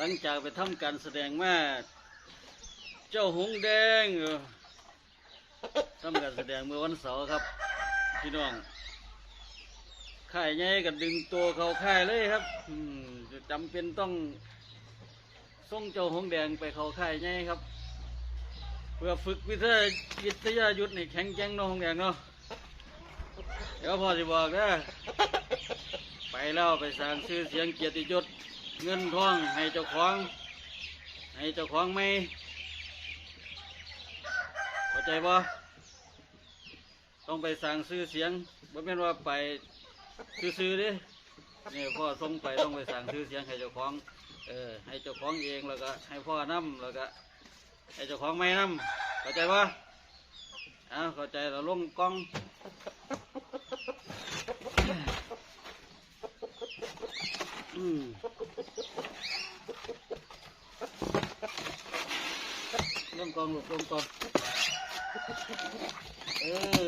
ຫຼັງຈາກໄປທຳການສະແດງມາ ເຈົ້າຫົງແດງ ເອີ ທຳການສະແດງເມື່ອວັນເສົາຄັບ ພີ່ນ້ອງ. ຄ້າຍໃຫຍ່ກໍດຶງໂຕເຂົ້າຄ້າຍເລີຍຄັບ. ອືມ ຈຳເປັນຕ້ອງສົ່ງເຈົ້າຫົງແດງໄປເຂົ້າຄ້າຍໃຫຍ່ຄັບ ເພື່ອຝຶກວິທະຍາ ວິທະຍາຍຸດໃຫ້ແຂງແກ່ງເນາະ ຫົງແດງເນາະ. ດຽວພໍ່ຊິບອກເດີ ໄປແລ້ວໄປສ້າງຊື່ສຽງກຽດຕິຍົດ ເງິນທອງໃຫ້ເຈົ້າຂອງ ໃຫ້ເຈົ້າຂອງໃໝ່ ເຂົ້າໃຈບໍ່? ຕ້ອງໄປສ້າງຊື່ສຽງ ບໍ່ແມ່ນວ່າໄປຊື່ໆເດ້. ນີ້ພໍ່ສົ່ງໄປ ຕ້ອງໄປສ້າງຊື່ສຽງໃຫ້ເຈົ້າຂອງ ເອີ ໃຫ້ເຈົ້າຂອງເອງ ແລ້ວກໍໃຫ້ພໍ່ນຳ ແລ້ວກໍໃຫ້ເຈົ້າຂອງໃໝ່ນຳ ເຂົ້າໃຈບໍ່? ເອົາ ເຂົ້າໃຈແລ້ວລົງກ່ອງ. ອືມ ລົງກ່ອງລູກ ລົງກ່ອງ ເອີ.